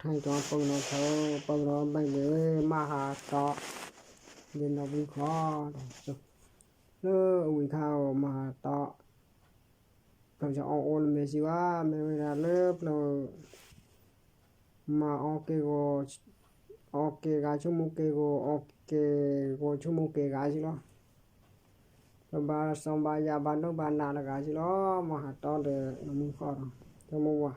ဟဲကၠီပၢၢ်နီၤထၢ ပၢၢ်နီၤဘၣ်က့ၤဝဲ မၤဟးတီ ယနီၢ်မူခီ လၢအဝံၤခါအီၤ မၤဟးတီ ဖျၢၣ်ကအီၣ်အိၣ်လၢမဲာ်စံးဝါ မ့ၢ်ဝဲဒၣ်လၢဖျၢၣ် မၤအီၣ်ကဲဂီၤ အီၣ်ကဲဂၤဆိကမိၣ်ကဲဂီၤ အီၣ်ကဲဂီၤဆိကမိၣ်ကဲဂၤစံးလီၤ. ပဘၣ်စီၤဘၣ်ယၤဘၣ်ဒိဘၣ်နးတဂၤစံးလီၤ မၤဟးတီဒီးနီၢ်မူဃီဒီး တမူဝါ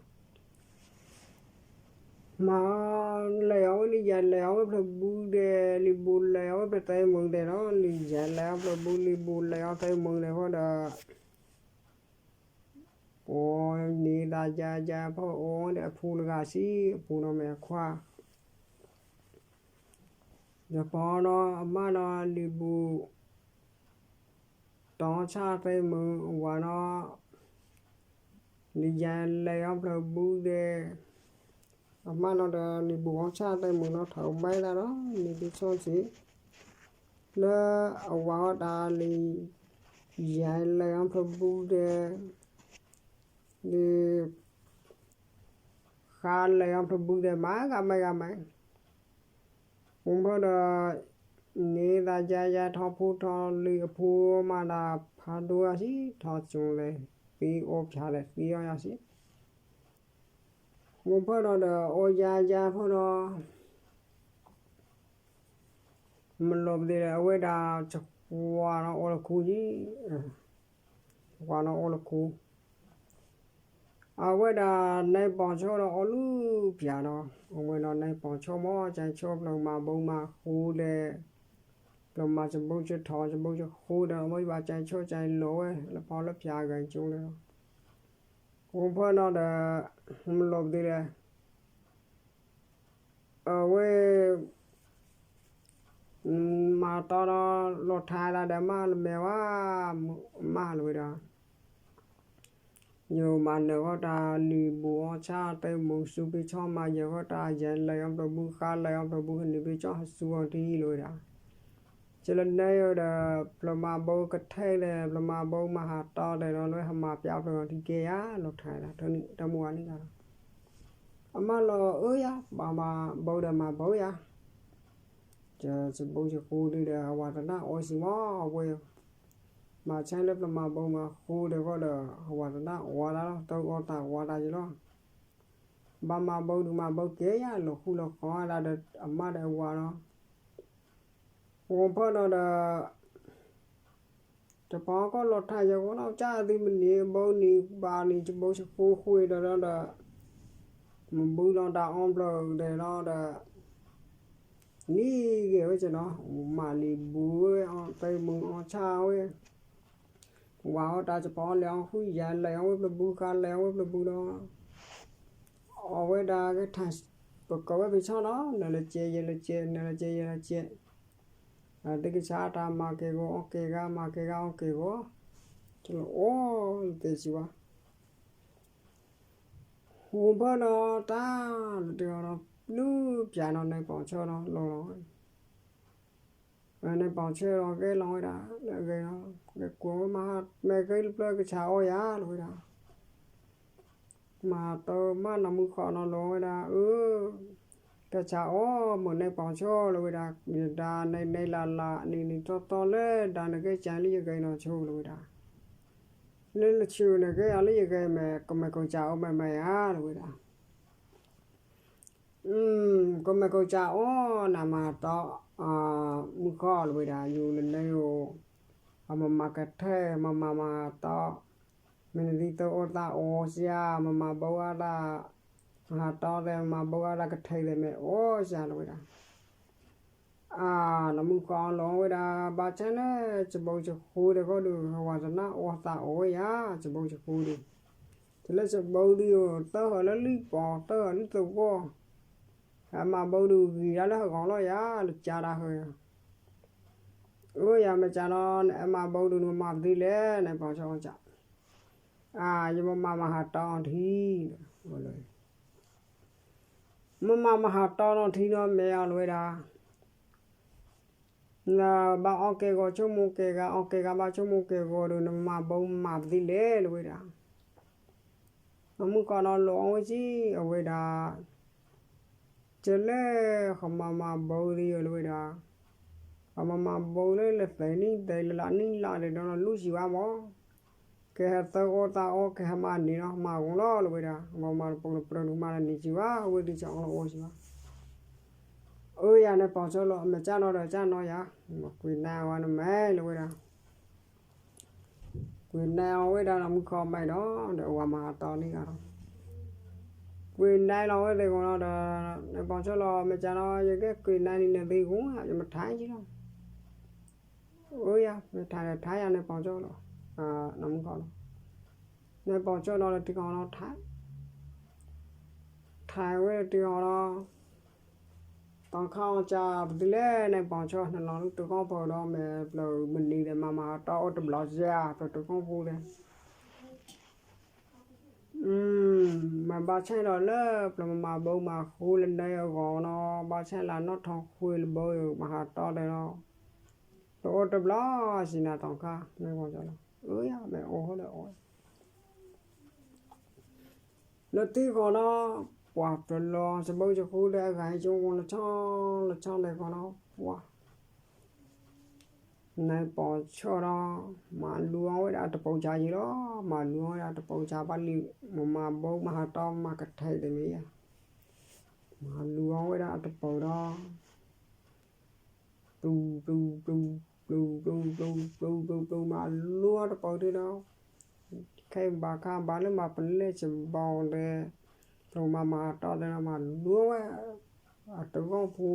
မၤလဲၤအီၤဝဲလံယၤလဲၤအီၤဝဲဖျၢၣ်ဘုဒဲး လံာ်ဘိးလဲၤအီၤဝဲဖျၢၣ်သဲမုၢ်ဒဲးလီၤ လံာ်ယၤလဲၤအီၤဖျၢၣ်ဘု လံာ်ဘိးလဲၤအီၤသဲမုၢ်ဒဲးဃီဒီး ပှၤန့ၢ်သးယၤယၤဖီအိၣ်ဒီးအဖိတဂၤစံး အဖိနီၢ်မဲာ်အခွါ ယပီၤနီၤအမါနီၤလံာ်ဘိး တီဆၣ်သဲမုၢ်အဝၤနီၤ လံာ်ယၤလဲၤအီၤဖျၢၣ်ဘုဒဲး အမါနီၤဒီးလံာ်ဘိးအီဆၣ်သဲမုၢ်နီၤ ထီၣ်ဘဲဒၣ်ဒီး န့ၢ်ဒုးဆီစံး လၢအဝၤအီၤတၢ်လံာ် ယၤလဲၤအီၤဖျၢၣ်ဘုဒဲး လံာ် ဃါလဲၤအီၤဖျၢၣ်ဘုဒဲး မၤဂၤမၤဂၤမၤ အိၣ်ဖၢဒီး န့ၢ်သးယၤယၤထီၣ်ဖိထီၣ်လံၤအဖိမၤတၢ်ဖးဒိၣ်ယၤစံး ထီၣ်ကၠိလဲၤ သံအီၣ်ဖၠးလဲၤသံအီၣ်ယၤစံး အိၣ်ဖၢဒီးဒီး အီၣ်ယၤယၤဖၢဒီး မလိာ်ပသ့ဒီး အဝဲဒၣ် ကွၢ်နီၤအီၣ်လၢခူယံၤ ကွၢ်နီၤအီၣ်လၢခူ အဝဲဒၣ် နဲပီၤဆိဒီးအီၣ်လူၤပၠးဒီး အဝဲဒီးနဲပီၤဆိမ့ၢ် ကၠဲဆိဖျၢၣ်မၤဘိမၤဃူဒီး ဖျၢၣ်မၤစဘိစထီၣ် စဘိစဃူဒီး အဝဲဘၣ်ကၠဲဆိကၠဲလိာ်ဝဲ လၢပီၤလၢပၠးအဂၤကၠိလၢ အိၣ်ဖၢနီၤဒီး မလိာ်ပသ့ဒီး အဝဲ မၤတီဒီး လီၤထါဒၣ်ဒီး မါလၢမဲာ်ဝါ မါလၢဝဲဒၣ် ယမၤနၢၤဃီတၢ်လံာ်ဘိးအီဆၣ်သဲမုၢ် စူးပ့ၤဆီမၤယၢၤဃီတၢ် ယၤလဲၤအီၤဖျၢၣ်ဘု ဃါလဲၤအီၤဖျၢၣ်ဘု ဟဲနုာ်ပ့ၤဆီဟးစူၤအီၤတံၢ်လၢဝဲဒၣ် ကလၢနဲဒီး ဖျၢၣ်မၤဘိကထဲလဲၣ် ဖျၢၣ်မၤဘိမၤဟးတီလဲၣ်ဒီး လၢဟဲမၤပၠးဖျၢၣ်အီၤတံၢ်ကဲယၤ လီၤထါဒၣ် တမူဝၤန့ၣ် အမါလီၤအၢယၤ ဘၣ်မၤဘိဒီးမၤဘိယၤ ကၠဲစဘိစဃူဒုဒီး ဟးဝးတနၢ်အီၣ်စံးမ့ၢ်အဝဲ မၤဆါလၢဖျၢၣ်မၤဘိမၤဃူဒီးဃီဒီး ဟးဝးတနၢ်အီၣ်တၢ်လီၤ တၢ်အီၣ်တၢ်ဝါတၢ်ယံၤလီၤ ဘၣ်မၤဘိဒုးမၤဘိကဲယၤ လီၤဃူလီၤဃီဒၣ်ဒီး အမါဒီးအဝၤလီၤ အိၣ်ဖၢဒီးဒီး တပီၤကီၢ်လီၤထါယဂီၢ်နီၤ ကၢ်သုမနံၤဘိနံၤဘၣ်နံၤ စဘိစဃူဃူဒီးဒီး မၤဘုလီၤတၢ်အီၣ်ဖျၢၣ်ဒီးဒီး နံၤဂ့ၤဝဲကနီၤ မၤလံာ်ဘိဝဲအီၤ သဲမုၢ်အီၣ်ဆၣ်ဝဲ ဝၤအီၣ်တၢ်စပီၤလဲၤအီၣ်ဃုယၤလဲၤအီၣ်ဝဲဖျၢၣ်ဘု ဃါလဲၤအီၣ်ဝဲဖျၢၣ်ဘုဒီး အီၣ်ဝဲဒၣ်ကထါ ပကီၢ်ဝဲဖံးဆီလီၤ နလဲၤကဲယဲလဲၤကဲ နလဲၤကဲယဲလဲၤကဲ တၢ်သ့ၣ်ကစၢ်တၢ်မၤကဲဂီၤအီၣ်ကဲဂၤ မၤကဲဂၤအီၣ်ကဲဂီၤ တလီၤအီၣ်သ့စံးဝဲ ဟူဖၢဒီးတၢ်လၢတၢ်ဒီး လူၤပၠးနီၤ နဲပီၤဆိဒီးလီၤလီၤ နဲပီၤဆိဒီးဂဲၤလီၤဝဲဒၣ် လၢအဂဲၤဒီး ဂဲၤကွၢ်ဝဲမၤ မ့ၢ်ဂ့ၤတဖျၢၣ်ကဆးအီၣ်ယၤလီၤဝဲဒၣ် မၤတၢ်မၤနီၢ်မုၢ်ဃီနီၤလီၤဝဲဒၣ် အၢ ကဆးအီၣ်မ့ၢ်နဲပီၤဆိလီၤဝဲဒၣ် ယဒါနဲနဲလၢ်လၢ် နံၤနံၤတီတီလၢဒါနကဲကၢလၢယဂဲၤနီၤဆိလီၤဝဲဒၣ် လၢလၢဆူနကဲအီၤလၢယဂဲၤမဲာ် ကမဲာ်ကစးအီၣ်မဲာ်မဲာ်ယၤလီၤဝဲဒၣ် ကမဲာ်ကစးအီၣ်နမၤတီ မုၢ်ဃီလီၤဝဲဒၣ် ယူၤလၢန့ၣ် အမၤမၤကထဲ မၤမၤမၤတီ မ့ၢ်နသံသိအီၣ်သးအီၣ်စှၤ မၤမၤဘၣ်ဝဲဒၣ် မၤတီသဲး မၤဘၣ်ဝဲဒၣ်ကထဲသဲး မ့ၢ်အီၣ်စှၤလီၤဝဲဒၣ် အါ နီၢ်မုၢ်ဃီလီၤဝဲဒၣ် ဘၣ်ဆၣ်န့ၣ် စဘိစဃူဒီးဃီဒီး ဟးဝးတနၢ်အီၣ်သးအီၣ်ဝဲယၤ စဘိစဃူဒီး တလၢစဘိဒီး တၢ်ဟးလၢလံာ်ပီၤ တၢ်ဟးလံာ်သဝီ ဟဲမၤဘိဒုးဂံၢ်ဒၣ်လၢဟးဂီၤလီၤယၤ လၢကၢ်ဒၣ်ဟဲ အၢ ယၤမ့ၢ်ကၢ်နီၤ နအဲၣ်မၤဘိဒုးနမၤပသံလဲၣ် နပီၤဆိကၢ် အါ ယမၤမၤမၤဟးတီအီၤထံ မၤမၤမၤဟးတီအီၤထံနီၤ မ့ၢ်အီၤလီၤဝဲဒၣ် နဘၣ်အီၣ်ကဲဂီၤဆိကမိၣ်ကဲဂၤ အီၣ်ကဲဂၤဘၣ်ဆိကမိၣ်ကဲဂီၤဒီး နမၤဘိမၤပသံလဲၣ်လီၤဝဲဒၣ် နီၢ်မုၢ်ဃီနီၤလီၤအီၣ်ဝဲကံ အဝဲဒၣ် ကလၢ ဃမၤမၤဘၢသ့ယိာ်လၢဝဲဒၣ်, ဃမၤမၤဘၢလၢလၢသဲးနံၣ်သဲးလၢလၢနံၣ်လၢဒီးလီၤလူၤစံးဝဲမၢ်, ကဟဲသၢဂီၤသးအီ ကဟဲမၤန့ၢ်လီၤ မၤဂီၤလီၤလၢဝဲဒၣ်, မၤမၤတပိာ်တပြၢတကမၤလၢန့ၣ်စံးဝဲ, အဝဲသ့ၣ်စံးအီၤလီၤအီစံးဝဲ အၢယၤန့ၣ်ပီၤဆၢလီၤ အမဲာ်ကၢ်နီၤဒီးကၢ်နီၤယၤ, ကွံာ်နါဝဲနမဲာ်လၢဝဲဒၣ်, ကွံာ်နါအီၤဝဲဒၣ်နီၢ်မုၢ်ခီမဲာ်ဒီး ဒီးအဝၤမၤဟးတီလံဂၤဒီး, ကွံာ်နါလီၤဝဲသ့ၣ်ဂီၤနီၤဒီး, နပီၤဆၢလီၤ မဲာ်ကၢ်နီၤ ယကဲကွံာ်နါန့ၣ်နသ့ၣ်ဂီၤ ယမထါယံလီၤ, အၢယၤ မထါဒီးထါယၤန့ၣ်ပီၤဆၢလီၤ, နီၢ်မုၢ်ခီလီၤ, နပီၤဆၢဒီးလၢတံၢ်ကီၢ်နီၤထါ ထါဝဲတံၢ်အီၤဒီး, တီၤခါအီၤကပတုၤလဲၣ် နပီၤဆၢ နလီၤလၢတဂီၢ်ဖိဒီး မဲာ်ပျၢၤမနုၤဒီး မၤမၤဟးတီအိၣ်တဘျီယၤ ပျၢၤတဂီၢ်ဖိဒီး, မ့ၢ်ဘၣ်ဆၣ်ဒီးလၢပျၢၤမၤမၤဘၢမၤဃူလၢနၢအဂီၢ်နီၤ ဘၣ်ဆၣ်လၢနီၣ်ထီၣ်ဃုာ်လၢဘၢမၤဟးတီဒီး, တအိၣ်တဘျီစံးနၤတီၤခါ နပီၤဆၢလီၤ အၢယၤ မ့ၢ်အိၣ်ဟိဒီးအိၣ် လၢတံၢ်ဃီနီၤ, ပှၤပျၢၤလီၤစဘၢစဃူဒီးအဂၤဟဲကၠိလီၤဆီလီၤဆီလဲၣ်ဃီနီၤ, ပှၤ နပီၤဆၢဒီး, မၤလူၤအီၤဝဲဒၣ်တပိာ်ဆါယံၤလီၤ, မၤလူၤအီၤဝဲဒၣ်တပိာ်ဆါဘၣ်လံ, မၤမၤဘၢမၤဟးတီမၤကထဲဒ်န့ၣ်ယၤ, မၤလူၤအီၤဝဲဒၣ်တပိာ်ဒီး ပျူၤ ပျူၤ ပျူၤ ပျူၤ ပျူၤ ပျူၤ ပျူၤ ပျူၤ ပျူၤ မၤလူၤအီၤတပိာ်ဒုဒီး, ခဲအံၤဘၣ်ခါဘၣ်လၢမၤပလဲၢ်စဘီဒီး, ပျၢၤမၤမၤတီဒီး မၤလူၤအီၤဝဲ, အတဂီၢ်ဖိ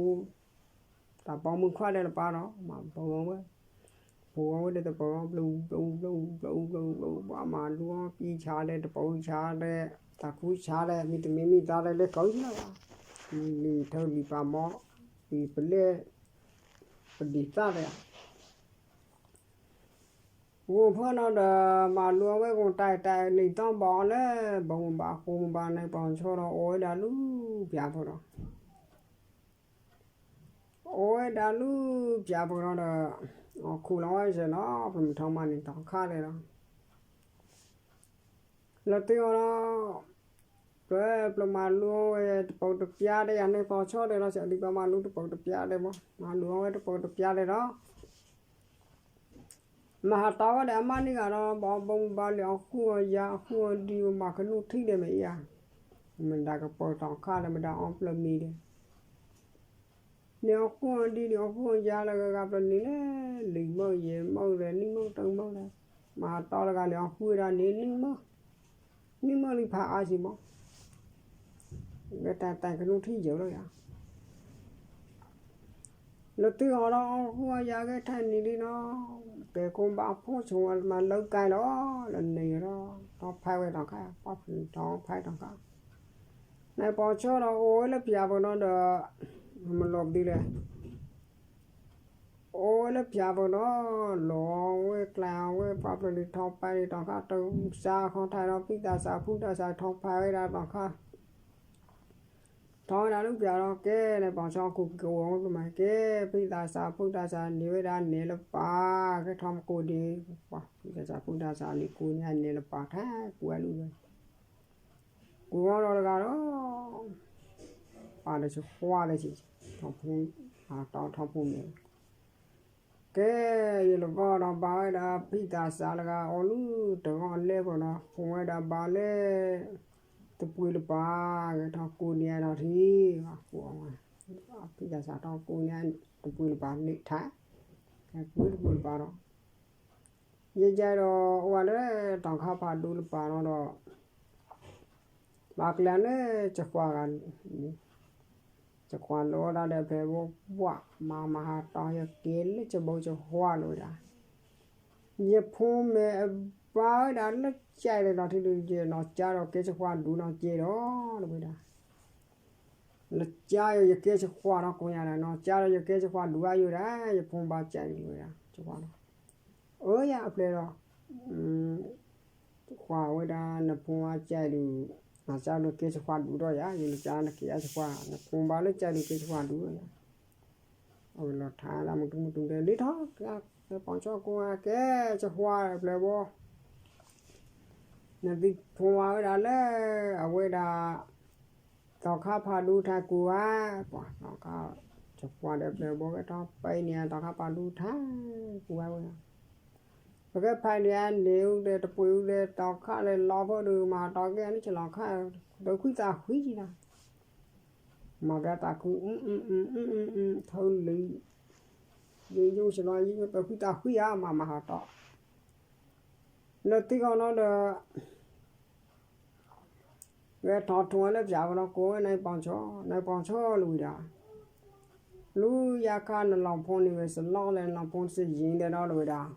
တၢ်ပိာ်မုၣ်ခွါဒီးတပၤဒီး မၤဘၢအီၤဝဲ, ပူၤအီၤဝဲဒီးတပိာ် ပျူၤ ပျူၤ ပျူၤ ပျူၤ ပျူၤ ပျူၤ ပျူၤ ပှၤမၤလူၤအီၤ ပံဆါဒီးတပိာ်ဆါဒီး, တၢ်ခူဆါဒီး မ့တမ့ၢ်မ့ၢ်သါဒီးလၢကီၢ်လီၤ, လံာ်ထၢလံာ်ပာ်မီ, လံာ်ပလဲၢ်, ပဒံးသၣ်ဒီး ဂိၢ်ဖၢၣ်နီၤဒီး မၤလူၤအီၤဝဲ ဂိၢ်တၢ်တၢ်နံၣ်သီဘီလၢ ဘီမုၢ်ဘၣ်ဃိမုၢ်ဘၣ်န့ၣ် ပီၤဆီဒီး အိၣ်ဝဲဒၣ်လူၤပၠးဖိဒီး, အိၣ်ဝဲဒၣ်လူၤပၠးဖိဒီး အီၣ်ခူၣ်လီၤဝဲစ့ၢ်နီၤ ပမ့ၢ်ထီၣ်မၤန့ၣ်တီၤခါလဲၣ်ဒီး လၢတ့ၢ်အီၤဒီး ပျၢၤ ပျၢၤမၤလူၤအီၤဝဲတပိာ်တပျၢ်ဒီးယၤန့ၣ် ပီၤဆီဒီးလီၤ စံးဒ်ပျၢၤမၤလူၤတပိာ်တပျၢ်ဒီးမး မၤလူၤအီၤဝဲတပိာ်တပျၢ်ဒီးဒီး မၤဟးတီဝဲဒီးအမါန့ၣ်ဂၤဒီး ဘီဘီမုၢ်ဘၣ်လံ အီၣ်ဃူအီၣ်ယၤ အီၣ်ဃူအီၣ်ဒံး မၤကနူၣ်ထံဒီးမ့ၢ်အံၤဧါ, မ့ၢ်ဒၣ်ကပၢၤတီၤခါဒီး မ့ၢ်ဒၣ်အီၣ်ပျၢၤမံၤဒီး န့ၣ်အီၣ်ဃူအီၣ်ဒံးဒံး အီၣ်ဃူအီၣ်ယၤလၢဂၤဂၤပျၢၤန့ၣ်လဲၣ်, လံာ်မၢယဲၢ်မၢဒီး နံၣ်မၢတၢ်မၢဒီး မၤဟးတီတဂၤန့ၣ် အီၣ်ဃူဝဲဒၣ်န့ၣ် နံၣ်မၢ နံၣ်မၢလံဖးအါစံးမး လၢတၢ်တၢ်ကနူၣ်ထံယဲၢ်လီၤယၤ လၢတ့ၢ်အီၤဒီး အီၣ်ဃူအီၣ်ယၤကဲထဲန့ၣ်လံနီၤ, ကဲခိၣ်ဘၣ်ဖိဆိဝဲမၤလၢကါလီၤ, လၢန့ၣ်ဒီး ထီၣ်ဖးဝဲတီၤခါ ပှၤဖုထီၣ်ဖးတီၤခါ, နပီၤဆီဒီးအိၣ်ဝဲလၢပၠးပူၤနီၤဒီး မလီၤပသံလဲၣ် အိၣ်ဝဲလၢပၠးပူၤဒီး လီၤဝဲကျါဝဲပှၤဖုန့ၣ်ထီၣ်ဖးန့ၣ်တီၤခါ တစးခီထါဒီး ဖံသးစးဖုသးစးထီၣ်ဖးဝဲဒၣ်တီၤခါ ထီၣ်ဝဲဒၣ်လၢပၠးဒီး ကဲန့ၣ်ပီၤဆီကူကဝီၤဝဲမး ကဲ ဖံသးစးဖုသးစးန့ၢ်ဝဲဒၣ်နဲလၢပၢ် ကဲထီၣ်မကိးဒံး ဖံသးစးဖုသးစးန့ၣ်ကူန့ၢ်အနဲလၢပၢ် ထဲကူဝဲလူၤဝဲ ကူဝဲဒီးတဂၤဒီး ပၢ်ဒီးဆခွါဒီး ထီၣ်ဖူ အတီထီၣ်ဖူန့ၣ် ကဲ ယလၢဂီၢ်ဒီးဘါဝဲဒၣ်ဖံသးစးတဂၤ အိၣ်လၢတဂီၢ်လဲၣ်ပူၤဒီး ဖူဝဲဒၣ်ဘါလၢ တပှ့ၤလၢပၢ် ကဲထီၣ်ကူန့ၢ်အနီၢ်ထံ ဖံသးစးထီၣ်ကူန့ၢ်တပှ့ၤလၢပၢ်န့ၣ်ထါ ကူတပှ့ၤလၢပၢ်ဒီး ယဲယဲဒီးအိၣ်ဝဲလၢတီၤခါဖးဒိၣ်လၢပၢ်နီၤဒီး ဘၣ်ကျဲၤန့ၣ် ကခွါဂၤ ကခွါလိာ်ဝဲဒၣ်ဒီးဖဲဘိဘၣ် မၤမၤဟးတီယကဲလၢကဘီ ကခွါလိာ်ဝဲဒၣ် ယဖိမ့ၢ်အဘါဝဲဒၣ်လၢကဲဒီးနီၤထံဒုး ယနီၢ်ကါဒီးကဲကခွါဒူနီၢ်ကဲဒီး တဝဲဒၣ် လၢကါယကဲကခွါဒီးကိးညါဒီး နီၢ်ကါဒီးယကဲကခွါဒူအါယိာ်ဒၣ် ယဖိဘၣ်ကဲဒုးဝဲဒၣ် ကခွါဒီး အၢယၤအပျဲၢ်ဒီး ကွၢ်ဝဲဒၣ်နဖိအကဲဒုး နကဲဒုးကဲဆှွၤဒူးဒီးယၤ ယနကဲနကဲအဆှွၤ နဖိဘၣ်လၢကဲဒုးကဲဆှွၤဒူးဒီးယၤ အဝဲလီၤထါဒၣ်မုၢ်တူမုၢ်တူတဲလံထီၣ် ကဲပီၤကၠီကိးဂၤကဲဆှွၤပျဲၢ်ဘီ နသံဖိဝဲဒၣ်လၢ အဝဲဒၣ် သီခါဖးဒူထါကူဧါ, ပှၤသီခါ, ယပှၤဒီးပျဲၢ်ဘိကဲထီၣ်ပၢန့ၣ် သီခါဖးဒူထါကူဝဲဝဲ, ပကဲဖးန့ၣ်န့ၣ်အူဒီးတပှ့ၤအူဒီးသီခါဒီးလီဖိဒီး မၤဟးတီကဲန့ၣ် ကလီၤခါ, တဃံသးဃံကံလီၤ, မၤကဲသးခု, ထၢလံ, ယယိဆလီယယိတဃံသးဃံဧါ မၤမၤဟးတီ, လၢသံဂီၤနီၤဒီး ဂဲၤထီၣ်ထီၣ်ဝဲလၢပၠးဝဲလီၤ ကိးဝဲန့ၣ်ပီၤဆိ, န့ၣ်ပီၤဆိလီၤဝဲဒၣ်, လူယၤခါနလီၤဖိန့ၣ်ဝဲစလီလဲၣ် နလီၤဖိစယံၤဒဲးဒီးလီၤဝဲဒၣ်,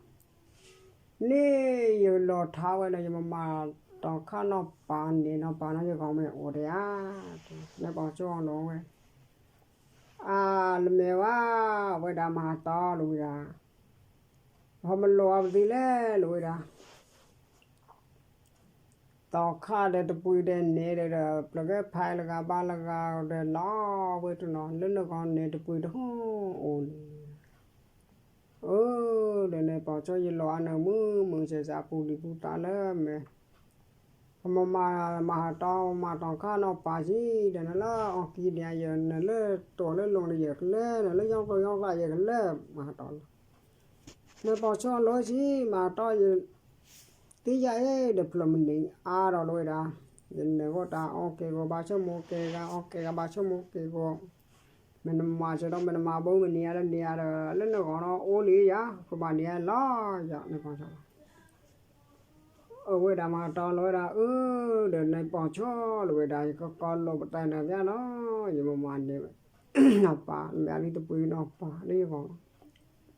န့ၣ်ယလီၤထါဝဲဒီး ယမၤမၤတီခါနီၢ်ပၤန့ၣ် နီၢ်ပၤနီၢ်ယဂီၢ်မ့ၢ်အိၣ်ဒဲးဧါ, န့ၣ်ပီၤဆိလီၤဝဲ, အါ လၢမ့ၢ်ဝဲ, ဝဲဒၣ်မၤဟးတီလီၤဝဲဒၣ်, ဟီမလိာ်အပသံလဲၣ်လီၤဝဲဒၣ် သီခါဒီးတပှ့ၤဒီးန့ၣ်ဒီး ပျဲၢ်ကဲဖးလၢဂၤဘါလၢဂၤဒီးလီၤဝဲတနီၤ လၢနဂီၢ်န့ၣ်တပှ့ၤတဟီၣ်အိၣ်န့ၣ်, အၢ ဒီးန့ၣ်ပီၤဆိယလီၤအါန့ၣ် မုၢ်မုၢ်စဲးစဲးပူၤလံၤပူၤသးလၢမဲာ်, ပမၤမၤဟးတီ မၤတီခါနီၢ်ပၤကံ ဒီးနလၢအီၣ်ကံဒံးယဲ နလၢတိၢ်လၢလိၤဒီးယဲကလဲၢ် နလၢယီၢ်ကျိယီၢ်ကျးယဲကလဲၢ် မၤဟးတီလီၤ မ့ၢ်ပီၤဆိလီၤဆံ မၤတီယ သ့ယၤအ့ၣ်ဒီးဖျၢၣ်မနံၤအါဒီးလီၤဝဲဒၣ်, ယန့ၣ်ဂီၢ်တၢ်အီၣ်က့ၤဂီၤဘၣ်ဆိကမိၣ်က့ၤဂၤ အီၣ်က့ၤဂၤဘၣ်ဆိကမိၣ်က့ၤဂီၤ, မ့ၢ်နမၤစၢၤဒီးမ့ၢ်နမၤဘၣ်မနံၤအါလၢနံၤအါဒီး လၢနဂီၢ်နီၣ်အိၣ်လံယၤ ပမၤန့ၢ်အလီၤယၤ န့ၣ်ပီၤဆိလီၤ အဝဲဒၣ်မၤတီလီၤဝဲဒၣ် အၢ ဒီးန့ၣ်ပီၤဆိလီၤဝဲဒၣ် ယကကိးလိာ်ပသးန့ၣ်ဘၣ်နီၤ, ယမၤမၤန့ၢ်ဝဲ နီၢ်ပၤ မ့ၢ်အလံတပှ့ၤနီၢ်ပၤလၢယဂီၢ်လီ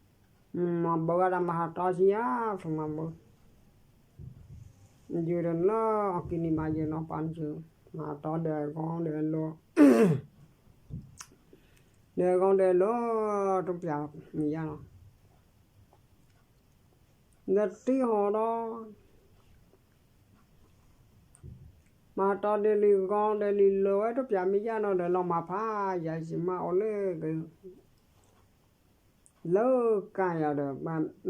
ၤ, မၤဘၣ်ဝဲဒၣ်မၤဟးတီဆံယၤ ဖျိမၤဘၣ်, ယၤဒီးလၢအီၣ်ကံနံၤမးယၤနီၢ်ပၤန့ၣ် မၤတီဒီးအဂီၢ်ဒီးအလိၤ ဒီးအဂီၢ်ဒီးအလိၤ တပျၢ်မ့ၢ်ယၤလီၤ, ဒီးတံၢ်ဟီၣ်ဒီး မၤတီဒီးလံၤဂီၢ်ဒီးလံၤလိၤဝဲတပျၢ်မ့ၢ်ယၤနီၤဒီးလီၤမၤဖးယၤယမၤအီၤလၢ လၢကါယၤဒီး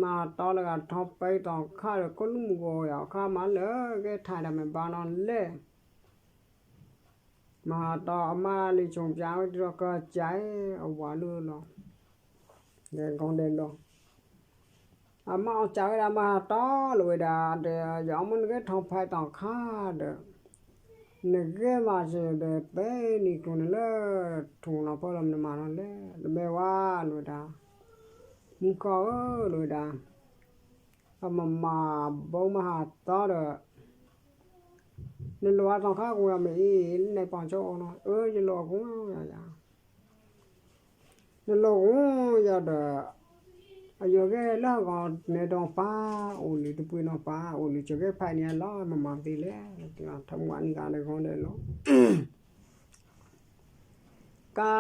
မၤတီလၢဂၤထီၣ်ပၢတီၢ်ခါဒီး ကိးလူၢ်မုၢ်ဂီၤယၤခါမးလၢကဲထါဒၣ်မ့ၢ်ဘၣ်နီၤလဲၣ် မၤတီအမါလံၤဆိၣ်ပၠးဝဲတံၤဒီးကစၢ်အဝၤလၢလီၤ, ဒီးဂီၤဒီးလီၤ, အမါအီၣ်စၢ်ဝဲဒၣ်မၤဟးတီလီၤဝဲဒၣ် ဒီးယအီၣ်မ့ၢ်နဂဲၤထီၣ်ဖးတီၢ်ခါဒီး နဂဲၤမၤစၢၤဒီး ပဲနံၤကျိၤန့ၣ်လၢ ထူၣ်နီၤဖီလီၤမနုၤမးနီၤလဲၣ် လၢမဲာ်ဝါလီၤဝဲဒၣ်, မူကီၢ်ဧၢလီၤဝဲဒၣ်, အမၤမၤဘၣ်မၤဟးတီဒီး နလိၣ်အတီၢ်ခါကဝဲၤမ့ၢ်အံၤ နပီၤဆိအီၤနီၤ အၢ ယလိၣ်အကဝဲၤယၤ နလိၣ်ကဝဲၤယၤဒီး အယိၤကဲလၢဂီၤန့ၣ်ဒီးပၢ်အိၣ်လံ တပှ့ၤနီၢ်ပၢ်အိၣ်လံ ကကဲဖးန့ၣ်လီၤ မၤမၤသ့လဲၣ် ထမၢနံၤဂၤဒီးဂီၤဒီးလီၤ ကါ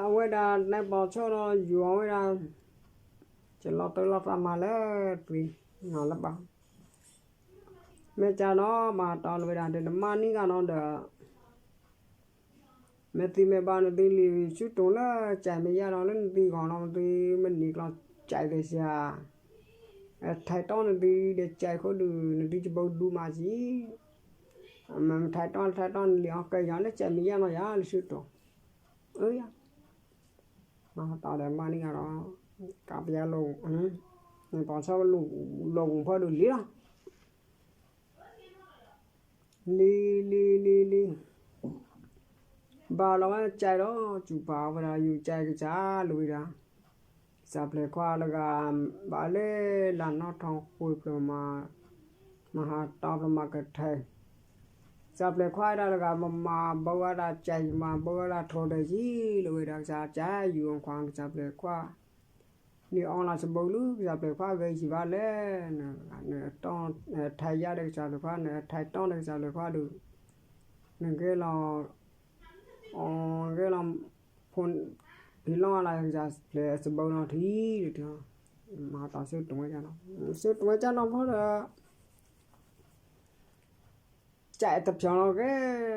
အဝဲဒၣ်နပီၤဆိဒီးယူၤအီၤဝဲဒၣ် ကလီၤတၢ်လီၤသးမၤလၢသွံၣ် မၤလၢဘၣ် မ့ၢ်ကၢ်နီၤ မၤတီလီၤဝဲဒၣ်ဒီးနမါနံၤဂၤနီၤဒီး မ့ၢ်သံမ့ၢ်ဘၣ်နသုလံၤဆူတိၢ်လၢကၠဲးမ့ၢ်ယါနီၤ လၢနသုဂီၢ်နီၤ နသုမ့ၢ်နံၤကျီကၠဲးသ့ၣ်စ့ၢ် ထံးတီနသုဒီးကၠဲးခိၣ်ဒုး နသုကဘၣ်ဒူမးကံ မ့ၢ်ထံးတီထံးတီနလံၤအီၤကဲယၤလၢကၠဲးမ့ၢ်ယါနီၤယၤလၢဆူတိၢ် အၢယၤ မၤတီဒီးမါနံၤဂၤဒီး ကးပယါလိာ် ပီၤဆီလိာ်ဝံၤဖီဒုးလံလီၤ လံ လံ လံ လံ ဘၣ်လီၤဝဲကၠဲးဒီး စူၢ်ပာ်ဝဲဒၣ် ယူၤကၠဲးကစၢ်လီၤဝဲဒၣ် ကစၢ်ပျဲၢ်ခွါလၢဂၤ ဘၣ်လၢလၢ်နီၣ်ထီၣ်ဃုာ်ဖျၢၣ်မး မၤဟးတီဖျၢၣ်မးကထဲ ကစၢ်ပျဲၢ်ခွါဒၣ်လၢဂၤ မၤမၤဘၣ်ဝဲဒၣ်ကၠဲး မၤဘၣ်ဝဲဒၣ်ထိၣ်ဒီးယံၤလီၤဝဲဒၣ် ကစၢ်ကၠဲးယူၤအခွါ ကစၢ်ပျဲၢ်ခွါ လံအီလၢ်စဘိလၢ ကစၢ်ပျဲၢ်ခွါဂဲၤယံၤဘၣ်လဲၣ် နထံးယါဒီးကစၢ်ပျဲၢ်ခွါ နထံးတီဒီးကစၢ်ပျဲၢ်ခွါဒီး နဂဲၤလီၤ အီၤဂဲၤလီၤ ဖုန်း ဖံးလီၤလၢကစၢ်ပျဲၢ်စဘိနီၤထံ မၤတီဆၢတိၢ်ဝဲကၢ်နီၤ ဆၢတိၢ်ဝဲကၢ်နီၤဖီဒီး ကၠဲးတဖျၢၣ်လီၤကဲ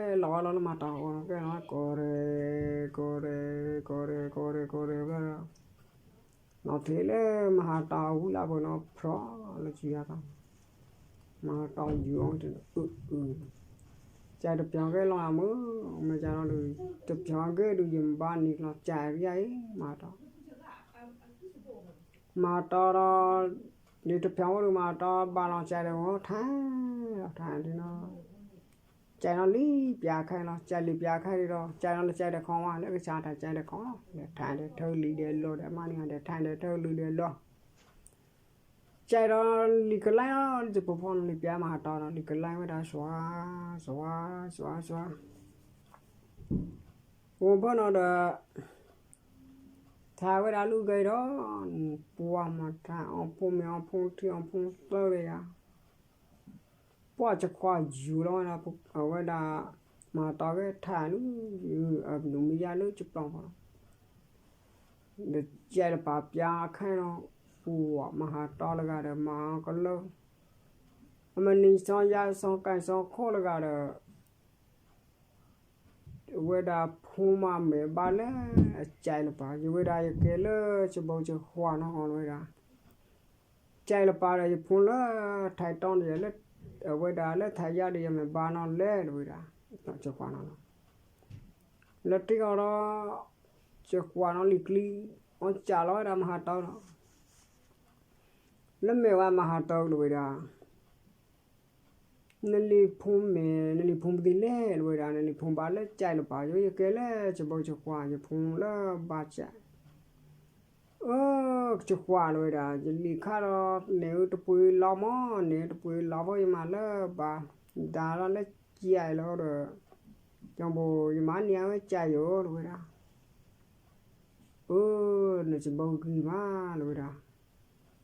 လီၤဝဲလီၤလၢမၤတီအီၤကဲလီၤ ကီၢ်ရ့ၣ် ကီၢ်ရ့ၣ် ကီၢ်ရ့ၣ် ကီၢ်ရ့ၣ် ကီၢ်ရ့ၣ် ကီၢ်ရ့ၣ် နီၢ်ထံးလၢမၤဟးတီအဝံလၢပှဲၤနီၤဖျီလၢကံယါသး မၤဟးတီယူၤအီၤတအုအု ကတပျီၤဂ့ၢ်လီၤဧါမုၢ်, မ့ၢ်ကဒီးဒုး တပျီၤဂ့ၢ်ဒုး ယမ့ၢ်ဘၣ်နံၤကျီၤကၢ်ယၤအံၤ မၤတီ မၤတီဒီး ဒ်တပျီၤအိၣ်ဒုး မၤတီဘၣ်လီၤကၢ်ဒီး ထါလီၤထါဒ်နီၤ, ကၢ်နီၤလံပျၢ်ခဲလီၤ, ကၢ်လံပျၢ်ခဲဒ်ဒီး ကၢ်နီၤလၢကၢ်ဒီးခီဝါ လၢကစၢ်တၢ်ကၢ်ဒီးခီလီၤ, ဒီးထါဒီးထၢလံဒီးလီၤဒီး မၤန့ၢ်ဒီးထါဒီးထၢလံဒီးလီၤ ကၢ်ဒီးလံာ်ကလဲၣ်လီၤ, ယပဖိနီၤလံာ်ပျၢ်မၤဟးတီဒီး လံာ်ကလဲၣ်ဝဲဒၣ် စွါ စွါ စွါ စွါ, ဝံၤဖဲနီၤဒီး ထါဝဲဒၣ်လၢဂ့ၤဒီး ပှၤမၤထါအီဖိမ့ၢ် အီဖိထံအီဖိသၢလၢယၤ ပှၤကခွါယူၤလီၤဝဲဒၣ် အဝဲဒၣ် မၤတီဂ့ၤထါလၢ အဒုးမ့ၢ်ယၤလၢကပျီၤဖီလီၤ, ဒီးကဲတပၤပျၢ်ခဲနီၤ, ပှၤမၤဟးတီလၢဂၤဒီး မၤအီၤကလၢာ်, အမနံၤစီၤယၤစီၤကဲစီၤခိၣ်လၢဂၤဒီး အဝဲဒၣ်ဖိမါမဲာ်ဘၣ်လၢအကဲလၢပၤ, ယဝဲဒၣ်ယကဲလၢကဘီကခွါနီၤလီၤဝဲဒၣ်, ကဲလၢပၤဒီးယဖိလၢထါတီန့ၣ် အဝဲဒၣ်လၢထါယါဒီးယမဲာ်ဘၣ်နီၤလဲၣ်လီၤဝဲဒၣ်, ကခွါနီၤလီၤ, လၢတံၢ်အီၤဒီး ကခွါနီၤလံၤကျံ အီၣ်ကၢ်လီၤဝဲဒၣ်မၤဟးတီလီၤ, လၢမ့ၢ်ဝဲမၤဟးတီလီၤဝဲဒၣ် နလံၤဖိမ့ၢ် နလံၤဖိပသံလဲၣ်လီၤဝဲဒၣ်, နလံၤဖိဘၣ်လၢကဲလၢပၤ, ယိယကဲလၢကဘီကခွါ ယဖိလၢဘၣ်ကဲ, အၢ ကခွါလီၤဝဲဒၣ်, ယလံၤခါဒီး န့ၢ်အူတပှ့ၤလီၤမး, န့ၢ်အူတပှ့ၤလီၤဖိ ယမၤလၢဘၣ်, ဒါလၢကဲလီၤဒီး ကၠီဘိ ယမၤန့ၢ်အဝဲကဲယိာ်လီၤဝဲဒၣ်, အၢ နကဘီဂံၢ်မးလီၤဝဲဒၣ်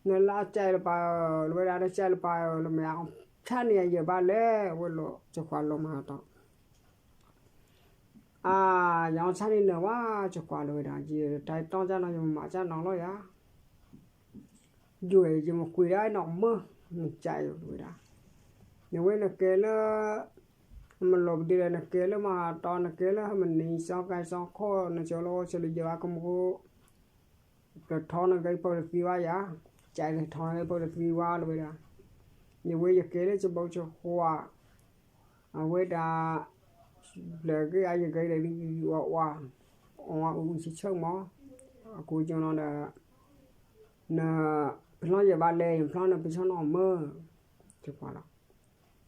နလၢကဲလၢပၤဧၢ လီၤဝဲဒၣ်, နကဲလၢပၤဧၢ လီၤမ့ၢ်အီၤဆါန့ၢ်ယဲၢ်ဘၣ်လဲၣ်, အဝဲလီၤကခွါလီၤမၤဟးတီ, အါ ယအီၤဆါန့ၢ်နၤဝဲ ကခွါလီၤဝဲဒၣ်, ယတၢ်တီကၢ်နီၤ ယမၤကၢ်နီၤလီၤယၤ, ယိယမကွံာ်ဒၣ်နီၢ်မၢ နကဲယိာ်လီၤဝဲဒၣ်, နဝဲနကဲလၢ မလိာ်ပဒ့ဒီး နကဲလၢမၤဟးတီ နကဲလၢမနံၤစီၤကဲစီၤခိၣ် နကၠီလီၤဝဲဆၢလၢယဲၢ်ဘၣ်ကမိၣ် ကထီနဂ့ၢ်ပၢၢ်တသံဝဲယၤ, ကဲကထီနဂ့ၢ်ပၢၢ်တသံဝဲလီၤဝဲဒၣ်, ယဝဲယကဲလၢကဘီကခွါ, အဝဲဒၣ် ဘျၢက့ၤအယဂ့ၤဒီး အီအီ, အီအီအူအူဆၢဆၢမး, အကူကၠီနီၤဒီး န ဖျီယဲၢ်ဘၣ်လဲၣ် ယဖျီနဖံဆီနီၢ်မၢ, ကခွါလီၤ,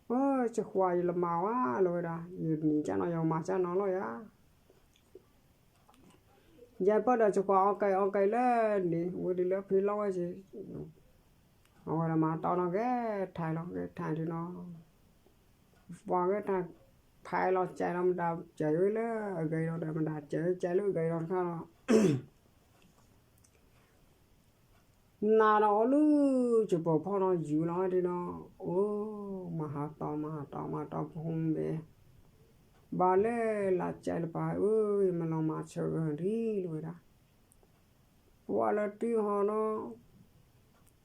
အၢ ကခွါယလီၤမၤဝဲလီၤဝဲဒၣ်, ယနံၤကၢ်နီၤ ယမၤကၢ်နီၤလီၤယၤ ယဲၢ်ပၢၢ်ဒီးကခွါအီၣ်ကဲအီၣ်ကဲလၢန့ၣ် ဝဲဒ်လၢဖံလီၤဝဲစ့ၢ်, အဝဲဒၣ်မၤတီနီၤ ဂဲၤထါလီၤ ဂဲၤထါဒ်နီၤ, ပှၤဂဲၤထါ ထါလီၤကဲလီၤ မတၤကဲဝဲလၢအဂ့ၤလီၤဒီး မတၤကဲဝဲကဲလၢအဂ့ၤလီၤတခါလီၤ နၤဒီးအီၤလၢ ကပီၤဖီၣ်နီၤယူၤလီၤဒ်နီၤ, အိၣ် မၤဟးတီ မၤဟးတီ မၤတီဖိမ့ၢ် ဘၣ်လဲၣ်လၢကဲလၢပၤဧၢ, မ့ၢ်လီၤမၤဆၢဂ့ၤဒ်လီၤဝဲဒၣ်, ပှၤလၢတံၢ်ဟီနီၤ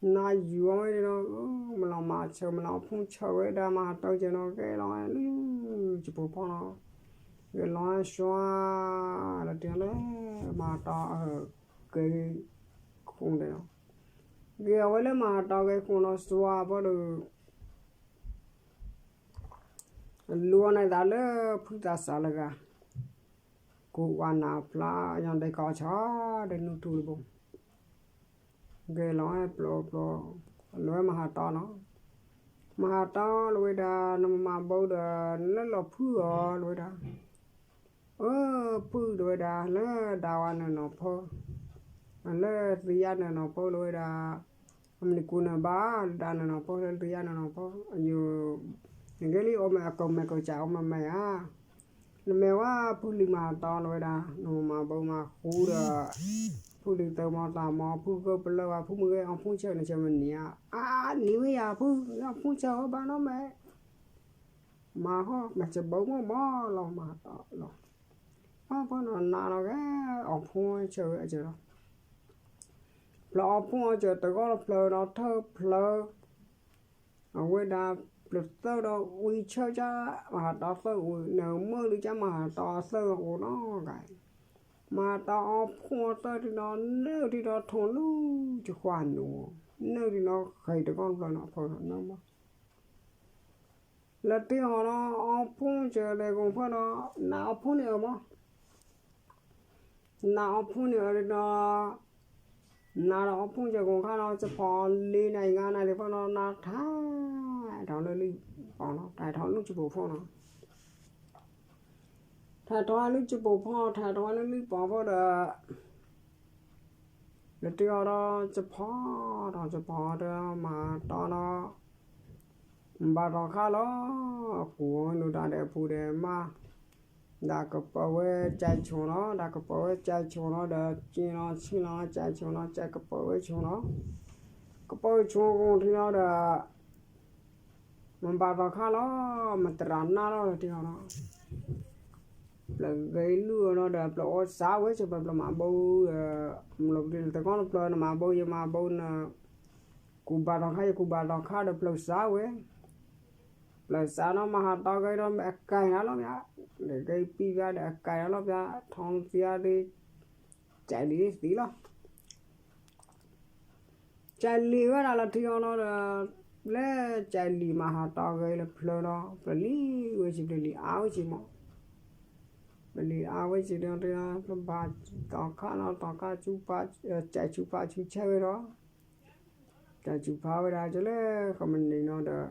နၤယူၤအီၤဝဲဒၣ်နီၤ, မ့ၢ်လီၤမၤဆၢ မ့ၢ်လီၤအီၣ်ဖှိၣ်ဆၢဝဲဒၣ် မၤဟးတီကဲနီၤ ဂဲၤလီၤလၢ ကပီၤဖီၣ်နီၤ, ဂဲၤလီၤစွါ လၢတံၢ်လၢ မၤဟးတီ ဂဲၤခိၣ်န့ၣ်လီၤ, ဂဲၤအဝဲလၢမၤဟးတီဂဲၤခိၣ်နီၤ စွါဘၣ်ဒီး လူၤအီၤန့ၣ်သးလၢဖုသးစၢ်လၢဂၤ, ကိးဝါနၤဖျါ ယီၤဒဲးကီၢ်ဆီ ဒီးနူထူတဘိ, ဂဲၤလီၤဝဲပျီပျီ, လၢမၤဟးတီနီၤ, မၤဟးတီလီၤဝဲဒၣ် နမၤဘၣ်ဒီး နလၢလီၤဖုအီၤလီၤဝဲဒၣ် အၢ ဖုလီၤဝဲဒၣ် လၢဒၣ်ဝါနနီၤဖီ, လၢသံယါနနီၤဖီလီၤဝဲဒၣ်, အမနံၤကူနဘၣ် လၢဒၣ်နနီၤဖီ လၢသံယါနနီၤဖီ, အယိာ် နကဲလံ အိၣ်မ့ၢ်အကိးမဲာ်ကိးကး အိၣ်မ့ၢ်မ့ၢ်ဧါ, နမ့ၢ်ဝဲဖုလံၤမၤဟးတီလီၤဝဲဒၣ် နမၤဘၣ်မၤဃူဒီး ဖုလံၤသၢမီသးမီ ဖုဂၢၢ်ပလၢၢ်ဝဲ ဖုမ့ၢ်ဂ့ၤအီၣ်ဖှိၣ်ဆၢနဆၢမနံၤဧါ, အါ နံၤဝဲယၤဖု အီၣ်ဖှိၣ်ဆၢအီၤဘၣ်နီတမံၤ မၤဟီ မၤစၢၤဘၣ်မ့ၢ်မ့ၢ်လီၤ မၤဟးတီလီၤ, အီၣ်ဖှိၣ်နီၤနၤလီၤဂ့ၤ အီၣ်ဖှိၣ်ဆၢဝဲအစၢၤလီၤ, ဖျါအီၣ်ဖှိၣ်အီၣ်စၢၤတဂီၢ်တဖျၢၣ်ဒီးထၢၣ်ဖျၢၣ်, အဝဲဒၣ်ပျၢၤသၢဒီးဝံဆၢကၢ် မၤဟးတီသၢၣ်ဝံ နမ့ၢ်လံကၢ်မၤဟးတီသၢၣ်အိၣ်နီတဂၤ, မၤဟးတီအီၣ်ဖှိၣ်အီၣ်သၢၣ်ဒ်နီၤ နၢၣ်ဒ်နီၤ ထိၣ်လူၤကခွါနူၤ, နၢၣ်ဒ်နီၤ ဃဲၤတဂီၢ်တဖျၢၣ်နီၤ ဖၢၣ်နီၤ နၢၣ်မး လၢတ့ၢ်ဟီနီၤ အီဖှိၣ်စၢၤလဲၤကိးဖၢၣ်နီၤ နးအီဖှိၣ်န့ၣ်အၢမး, နးအီဖှိၣ်န့ၣ်အၢဒီး နးဒီးအီဖှိၣ်စၢၤကိးခါနီၤ စဖီလ့နၤအံၤ ငါနၤဒံးဖၢၣ်နီၤ နးထါထီၣ်လၢလံာ်ပီၤနီၤ ထါထီၣ်လၢစပိာ်ဖီနီၤ ထါထီၣ်လၢစပိာ်ဖီ ထါထီၣ်လၢလံာ်ပီၤဖီဒီး လၢတ့ၢ်အီၤဒီး စဖီထီၣ်စဖီဒီးမၤတီဒီး ဘၣ်တီခါလီၤ ကူးဝဲလိာ်တၢ်ဒီးအပူၤဒီးမး ဒၣ်ကပၢၤဝဲကၠဲးဆိနီၤ ဒၣ်ကပၢၤဝဲကၠဲးဆိနီၤဒီး က့ၤနီၤဆ့ၣ်နီၤကၠဲးဆိနီၤ ကၠဲးကပၢၤဝဲဆိနီၤ ကပၢၤဆိကထံနီၤဒီး မ့ၢ်ဘၣ်တီခါလီၤ မတရၤနၢ်လီၤလၢတ့ၢ်အီၤနီၤ ပျၢၤဂ့ၤလုၢ်အီၤနီၤဒီး ပျၢၤအီစါဝဲ စပျၢၤပျၢၤမၤဘိဒီး မ့ၢ်လီၤပျံၤလၢတကီၢ်တပျၢၤ နမၤဘိယမၤဘိန ကူးဘၣ်တီခါယကူးဘၣ်တီခါဒီး ပျၢၤစါဝဲ ပျၢၤစါနီၤ မၤဟးတီဂ့ၤဒီး အကဲနၤလီၤပျၢၤ ဒီးဂ့ၤပံၢ်ပျၢၤဒီး အကဲနၤလီၤပျၢၤ ထီသံအီၤဒီး ကဲးလံသံလီၤ ကဲးလံဝဲဒၣ်လၢထံအီၤနီၤဒီး လၢကဲးလံမၤဟးတီဂ့ၤလၢဖျၢၣ်ဒီး ပျၢၤလံဝဲစံး ပျၢၤလံအါဝဲစံးမး ပျၢၤလံအါဝဲစံးဒီး ပဘၣ်တီခါနီၤ တီခါဆူဖး ကဲးဆူဖးဆူဆဲဝဲဒီး ကဲးဆူဖးဝဲဒၣ် ကလၢဃီမနံၤနီၤဒီး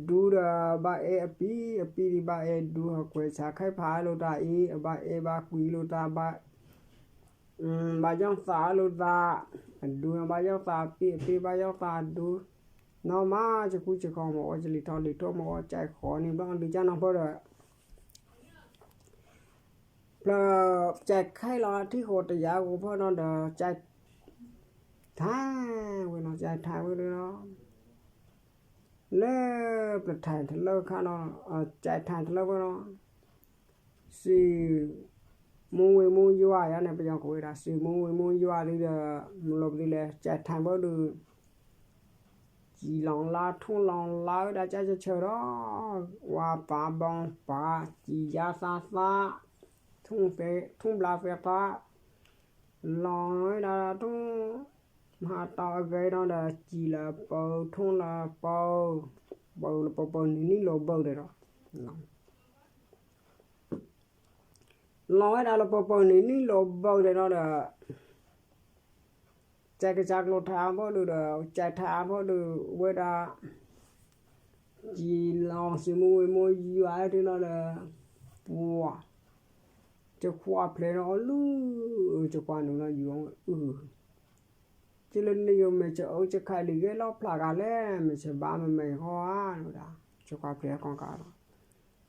ဒူဒီးဘၣ်အဲၣ်အပံၤ အပံၤဒံးဘၣ်အဲၣ်ဒူ ဟီၣ်ကွဲးဆါခဲဖးလိာ်တၢ်အံၤ အဘၣ်အဲၣ်ဘၣ်ကွံလိာ်တၢ်ဘၣ် ဘၣ်ယီၣ်သးလိာ်သး အဒူဘၣ်ယီၣ်သးအပံၤ အပံၤဘၣ်ယီၣ်သးအဒူ နီၢ်မး ကကူကခီမ့ၢ်အီၣ်ကလံၤထီၣ်လံၤထီၣ်မ့ၢ်အီၣ်ကဲးဃီန့ၣ် ဘျီအဒုကၢ်နီၤဖီဒီး ဖျၢၣ်ကဲးခဲလီၤထံၣ်ဃီတယၤဂီၤဖီနီၤဒီး ကဲးထါဝဲနီၤ ကဲးထါဝဲဒီး လၢပျၢၤထါတလၢခါနီၤ ကဲးထါတလၢဝဲနီၤ စံး မိၢ်ဝ့ၤမိၢ်ယွၤယါန့ၣ် ပယီၤကိးဝဲဒၣ် စံးမိၢ်ဝ့ၤမိၢ်ယွၤဒ်ဒီး မ့ၢ်လီၤပဒုလဲၣ် ကဲးထါဘၣ်ဒီး ကံၣ်လီၤလါ ထူၣ်လီၤလါဝဲဒၣ် ကၢ်ကဆၢဒီး ဝါပာ်ဘီပာ် ကံၣ်ယါသးသး ထူၣ်ဘျါသဲသး လီၤဝဲဒၣ်ထူၣ် မၤဟးတီအဂ့ၤနီၤဒီး ကံၣ်လၢပၢၤ ထူၣ်လၢပၢၤ ပၢၤလၢပၢၤပၢၤနံၤနံၣ်လီၤဘၢၣ်ဒီး လီၤဝဲဒၣ်လၢပၢၤပၢၤနံၤနံၣ်လီၤဘၢၣ်ဒီးနီၤဒီး ကဲးကစၢ်ကျိၤထါအါဘီဒုးဒီး ကဲးထါအါဘီဒုးဝဲဒၣ် ကံၣ်လီၤစံးမိၢ်ဝ့ၤမိၢ်ယွၤဒ်နီၤဒီး ပှၤ ကခွါဖျဲးနီၤအီၤလၢ ကခွါနုာ်လီၤယူၤအီၤအုၣ် ကလၢန့ၣ်ယိာ် မ့ၢ်ဆၢအၢဆၢခါလံၤဂ့ၤလီၤဖျါဂၤလဲၣ် မ့ၢ်ဆၢဘၣ်မ့ၢ်မ့ၢ်ဟီဧါလၢဝဲဒၣ် ဆၢခါဖျဲးဟဲကီၢ်ကးလီၤ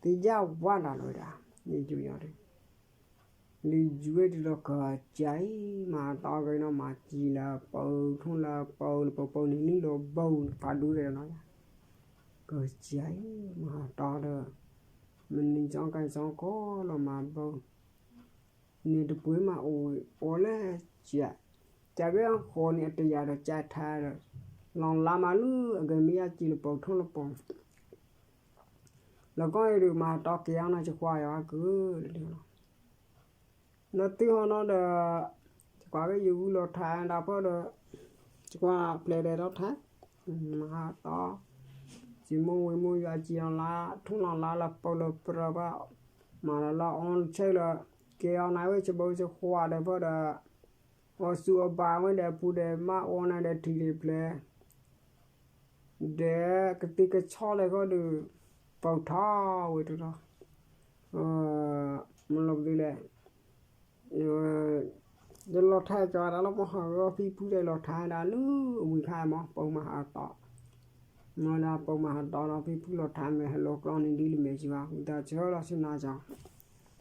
သ့ၣ်ညါဝါဒၣ်လၢဝဲဒၣ် န့ၣ်ယူၤယီၤဒၣ် လံၤယူၤဝဲဒၣ်လီၤကစၢ်အံၤ မၤတီဂ့ၤနီၤ မၤကံၣ်လၢပၢၤ ထူၣ်လၢပၢၤ လၢပၢၤပၢၤနံၤနံၣ်လီၤဘၢၣ် ဖးဒူဒဲးနီၤ ကစၢ်အံၤ မၤတီဒီး မနံၤစီကၤစီကီး လီၤမၤဘၢၣ် န့ၣ်တပှ့ၤမးအိၣ်အီၤလၢ ကၠး ကၠးဂ့ၢ်အဃိန့ၣ် အတယာ်ဒီးကၠးထါဒီး လီၤလါမးလၢအဂ့ၤမ့ၢ်ယါကံၣ်လၢပီၤ ထူၣ်လၢပီၤ လၢကီၢ်အံၤဒုး မၤတီက့ၤအီၤနီၤ ကကွၢ်ယွၤကလၢာ်လီၤ လၢတုၤဟီနီၤဒီး ကကွၢ်က့ၤယဂုၢ်လီၤထါဒၣ်ဖၢဒီး ကကွၢ်ဖျဲးဒဲးထီၣ်ထါ မၤတီ စံးမိၢ်ဝ့ၤမိၢ်ယွၤကံၣ်လီၤလါ ထူၣ်လီၤလါလၢပီၤလၢပြၢၤဘၣ် မၤလီၤလၢအီၤဆဲးလၢ ကဲအီၤနၤဝဲ ကဘၢကကွၢ်ဒဲးဖၢဒီး အီၤစူၤအီၤဘၣ်ဝဲဒဲးပူၤဒဲးမး အီၤနၤဒဲးထံၣ်ဒဲးဖျဲး ဒဲးကသံၣ်ကဆီလဲၣ်ဃီဒီး ပီၤထီၣ်ဝဲတထီၣ် မ့ၢ်လီၤပဒုလဲၣ် ယလီၤထါကီးဒၣ်လီၤမဟီၣ်ဂီၤဖံဖုဒဲးလီၤထါဒၣ်လၢဝံၤခါမး ပိာ်မၤဟးတီ မ့ၢ်ဒၣ်ပိာ်မၤဟးတီလီၤ ဖံဖုလီၤထါမ့ၢ်ဟဲလီၤကျီန့ၣ်ဒ်လၢမဲာ်စံးဘၣ် ဝံသးစူၤလီၤဆူနၤကီး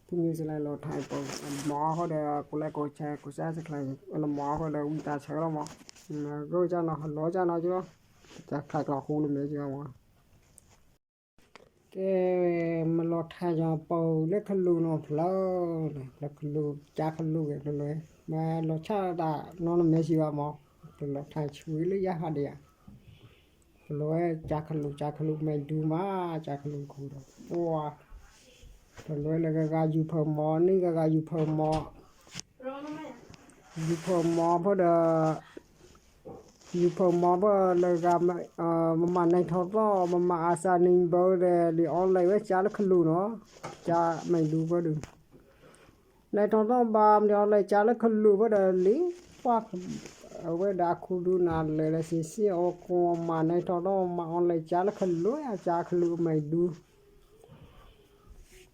ဖုမံၤစလဲၤလီၤထါပိာ် မၤအီၤဃီဒီး ကိးလဲၣ်ကိးဆဲး ကိးဆဲးစဲးချဲး လၢမၤအီၤဃီဒီး ဝံသးစူၤလီၤမး မ့ၢ်ဂိၢ်ကၢ်နီၤ လီၤကၢ်နီၤကီး တၢ်ချါကျီဃူလၢမဲာ်စံးဘၣ်မး ကဲ မ့ၢ်လီၤထါယီၤပိာ်လၢခလူးနီၤဖျၢၣ် ဖျၢၣ်ခလူး ကၠါခလူးဂ့ၤဖျၢၣ်လၢ မ့ၢ်လီၤဆၣ်တၢ်နီတမံၤစံးဘၣ်မး တလီၤထါဆူလၢယဟးဒံးဧါ ဖျၢၣ်လၢကၠါခလူး ကၠါခလူးမ့ၢ်ဒူမး ကၠါခလူးခူဒီး ပှၤ ဖျၢၣ်လၢဂၤဂၤယူၤဖၢမီၤ န့ၣ်ဂၤဂၤယူၤဖၢမီၤ ယူၤဖၢမီၤဖဲဒီး ယူၤဖၢၣ်မီၤဘၣ်လၢဂၤ, မမၤနံၤထီၣ်သီၣ် မမၤအစးနံၤဘၢဒီး လံာ်အီလဲၣ်ဝဲကၠါလၢခလူးနီၤ, ကၠါမံၤဒူဘၣ်ဒီး နံၤထီၣ်သီၣ်ဘၣ် မ့ၢ်အီလဲၣ်ကၠါလၢခလူးဘၣ်ဒီးလံာ်, ပှၤ အဝဲဒၣ်ခူဒူနၤလဲၤလၢစံးစ့ၣ်အီၤ ကမၤနံၤထီၣ်သီၣ် မၤအီလဲၣ်ကၠါလၢခလူး ကၠါခလူးအမံၤဒူ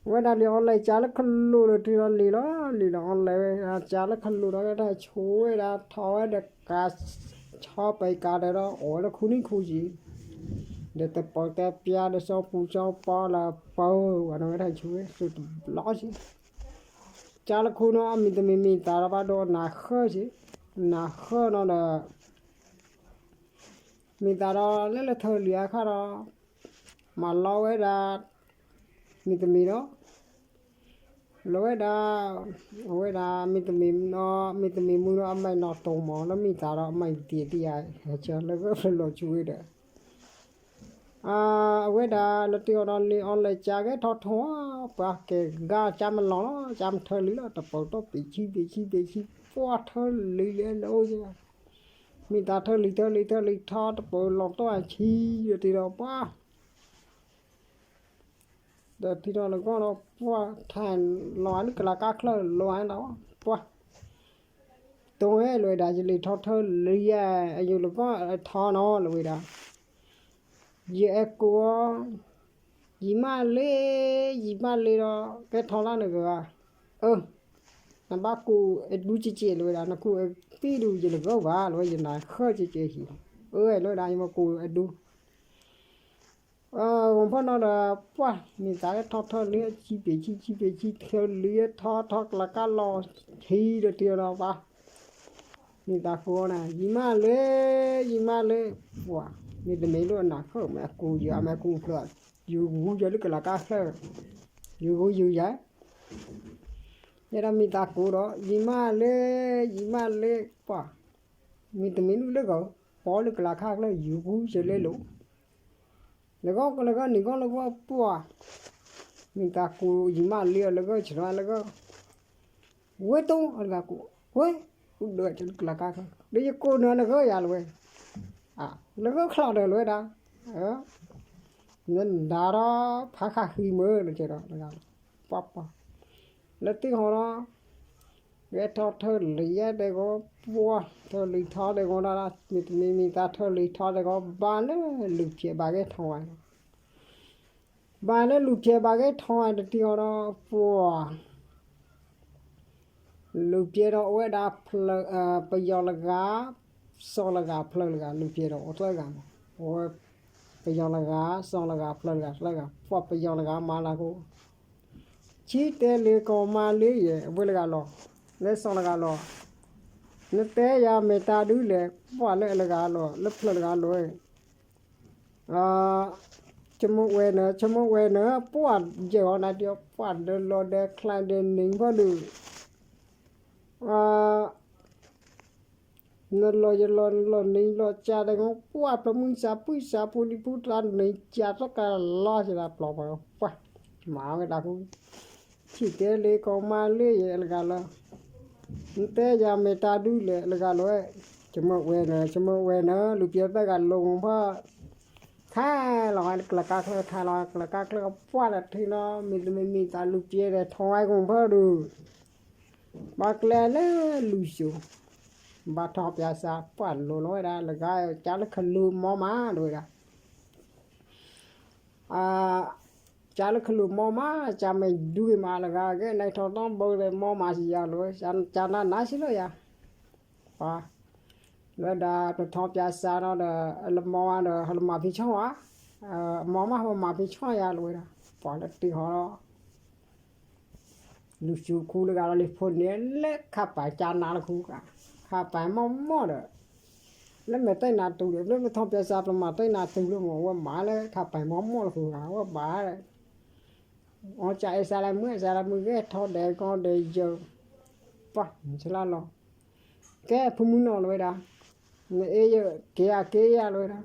အဝဲဒၣ်လံာ်အီလဲၣ်ကၠါလၢခလူးဒီးတုၤဒီးလံာ်လီၤ, လံာ်လီၤအီလဲၣ်ဝဲကၠါလၢခလူးဒီး ကဲထီၣ်ဆိဝဲဒၣ်ထီၣ်ဝဲဒီးကး ဆီပံးကးဒီးဒီး အိၣ်ဝဲလၢခူနံၣ်ခူယံၤ, ဒီးတပီၤတဲပျါဒီး စီၤပူၤစီၤပီၤလၢပၢဝဲန့ၣ် ဝဲဒၣ်ဆိဝဲ စုတဘျီကံ ကၠါလၢခူနီၤ အမံၤတမံၤမံၤသးဒီးဘၣ်ဒိနၤဃၢၤကံ, နၤဃၢၤနီၤဒီး မံၤသးဒီးလၢလၢထၢၣ်လံၤအခါဒီး မၤလီၤဝဲဒၣ် မံၤတမံၤဒီး လီၤဝဲဒၣ် အဝဲဒၣ်မံၤတမံၤနီၤ မံၤတမံၤမုၢ်ဒီး အမံၤနီၢ်တိၢ်မီၤ လၢမံၤသးဒီး အမံၤတံၢ်တံၢ်ယၤ ဟဲဆၢလၢဂၢၢ်ဖျၢၣ်လီၤဆူဝဲဒီး အဝဲဒၣ်လၢတံၢ်အီၤဒီးလံာ်အီလဲၣ်ကၠါကဲထီၣ်ထီၣ် ပှၤကဲဂၤကၠါမလီၤလီၤ ကၠါမထၢလံၤလီၤ တပီၤတီၢ်ပ့ၤဆံပ့ၤဆံပ့ၤဆံ ပှၤထၢလံၤလၢလၢအိၣ်ယဲ မံၤသးထၢလံၤထၢလံၤထၢလံၤထီ တပီၤလီၤတီၢ်အဆံ ဒီးတံၢ်ဒီးပှၤ ဒီးတံၢ်ဒီးလၢဂီၢ်ဒီးပှၤ ထဲလီၤအလၢကလၤကါချၢၣ်လီၤအဒီးပှၤ တိၢ်ဝဲလီၤဝဲဒၣ် ယလံာ်ထီထၢလံၤယဲ အယိာ်လၢဂီၢ်ထီနီၤလီၤဝဲဒၣ် ယအဲၣ်ကိးအီၤ ယံာ်မးလ့ ယံာ်မးလ့ဒီး ကဲထီၣ်လၢနဂၤ အၢ နဘၣ်ကိးအဒူကဲကဲလီၤဝဲဒၣ် နကိးအသံဒူ ယလၢဂီၢ်ဘၣ်လီၤဝဲ ယနၤဃၢကဲကဲဟံၣ် အၢ လီၤဝဲဒၣ် ယမ့ၢ်ကိးအဒူ ဂီၤဖီနီၤဒီး ပှၤ မံၤသးထီၣ်ထီၣ်လံ ဆံပ့ၤဆံ ဆံပ့ၤဆံ ထီၣ်လံ ထီၣ်ထီၣ်ကလၤကါလီၤ ဟံးဒီးတံၢ်ဒီးပှၤ မံၤသးကိးအီၤန့ၣ် ယံာ်မးလ့ ယံာ်မးလ့ ပှၤ မ့တမ့ၢ်လၢအနၢ်ဃၢမ့ၢ်အကိးယၤ မ့ၢ်ကိးဖျၢၣ် ယဂူၤယၤလၢကလၤကါချၢၣ် ယဂူၤယၤ ယဲဒၣ်မံၤသးကိးဒီး ယံာ်မးလ့ ယံာ်မးလ့ ပှၤ မ့တမ့ၢ်လၢလၢဂီၢ် ပှၤလၢကလၤကါချၢၣ် ယဂူၤယၤလၢလိၤ လၢဂီၢ်လၢဂီၢ်နံၤဂီၢ်လၢဂီၢ်ပှၤ မံၤသးကိးယံာ်မးလ့အီၤလၢဂီၢ်ဆၢလၢဂီၢ် ဝဲတိၢ်အလၢကကိး ဝဲ အိၣ်ဒီးကလၤကါချၢၣ် ဒီးယကိးနၤလၢဂီၢ်ယၤလီၤဝဲ လၢဂီၢ်ချီၣ်ဒီးလီၤဝဲဒၣ် နဒၣ်ဒီးဖးခးဃံမ့ၢ်ဒီးကဲဒီး ပှၤပှၤ လၢတံၢ်ဟီဒီး ဂဲၤထီၣ်ထၢၣ်လံၤယဲတဲဂီၢ် ပှၤထၢၣ်လံၤထီတဲဂီၢ်ဒၣ် မ့တမ့ၢ်မံၤသးထၢၣ်လံၤထီတဲဂီၢ် ဘၣ်လၢလူၤဖျဲးဘၣ်ဂဲၤထီၣ်ဝဲ ဘၣ်လၢလူၤဖျဲးဘၣ်ဂဲၤထီၣ်ဝဲတတံၢ်အီၤဒီး ပှၤ လူၤဖျဲးဒီးအိၣ်ဝဲဒၣ် ပယီၤလဂၤ စီၤလဂၤဖျၢၣ်လဂၤ လူၤဖျဲးဒီးအိၣ်သၢဂၤမး အိၣ်ဝဲ ပယီၤလဂၤ စီၤလဂၤ ဖျၢၣ်လဂၤ သၢဂၤ ပှၤပယီၤလဂၤမၤလၢ်ကိး ဆံတဲလ့ကီးမါလ့ယဲ အဝဲလဂၤလီၤ လၢစီၤလဂၤလီၤ နတဲယၤမ့ၢ်တၢ်ဒုလဲၣ် ပှၤလၢအလဂၤလီၤ လၢဖျၢၣ်လဂၤလီၤ ဆိကမိၣ်ဝဲနၤ ဆိကမိၣ်ဝဲနၤ ပှၤယဲၢ်အီၤနၤဒုး ပှၤဒီးလီၤဒီးချါဒီးနံၤဖီဒုး နလီၤယလီၤလီၤနံၤလီၤကၠါဒီး ပှၤပျီမုၢ်စၢ်ပှံၢ်စၢ်ဖိလံၤဖိတၢ်နံၤကၠါသီကလီၤစၢ်ပျီပှၤ ပှၤ မၤဝဲဒၣ်ဃိ ဆံတဲလ့ကီးမါလ့ယဲအလဂၤလီၤ နတဲယၤမ့ၢ်တၢ်ဒုလဲၣ်အလဂၤလီၤ ဆိကမိၣ်ဝဲနၤ ဆိကမိၣ်ဝဲနၤ လူၤဖျဲးသၢဂၤလီၤဂီၤဖီ ခါလီၤဝဲကလၤကါချၢၣ်ခါလီၤကလၤကါချၢၣ် ပှၤလၢထံနီၤ မ့တမ့ၢ်မံၤသးလူၤဖျဲးဒီးထီဝဲဂီၤဖီဒုး ဘၣ်ကျဲလၢလူၤစိၤ ဘၣ်ထီၣ်ပၠးစၢ် ပှၤလိၤလီၤဝဲဒၣ်လၢဂၤ ကၠါလၢခလူးမီမးဒ်ဝဲဒၣ် ကၠါလၢခလူးမီမး ကၠါမ့ၢ်ဒူဂ့ၤမးလၢဂၤ ကဲနံၤထီၣ်သီၣ်ဘၢဒီးမီမးစံယၤလီၤ ကၠါနးနးစံလီၤယၤ ပှၤ လၢဒၣ်ပထီၣ်ပၠးစၢ်နီၤဒီး လၢမီဝဲဒီး ဟဲလၢမၤဖံးဆီၣ်ဝဲ မီမးဟဲမၤဖံးဆီၣ်ယၤလီၤဝဲဒၣ် ပှၤလၢတ့ဟီ လူၤစူၤခူလၢဂၤလီၤလံၤဖိန့ၣ် လၢခါပၤကၠါနးလၢခူဂၤ ခါပၤမီၢ်မီၢ်ဒီး လၢမဲာ်တဲနၤတူၢ်ဒီး လၢပထီၣ်ပၠးစၢ်ပမၤတဲနၤတူၢ်လၢမး ဝဲမၤလၢခါပၤမီၢ်မီၢ်လၢခူဂၤ ဝဲမၤ အီၣ်ကၠါအဲၣ်စၢ်လၢမုၢ် အဲၣ်စၢ်လၢမုၢ်ဂဲၤထီၣ်ဒဲးကီၢ်ဒဲးယၢၤ ပှၤ ဆလၢလီၤ ကဲဖုမုၢ်နီၢ်လီၤဝဲဒၣ် နအ့ၣ်ယက့ၤဧါက့ၤဧါလီၤဝဲဒၣ်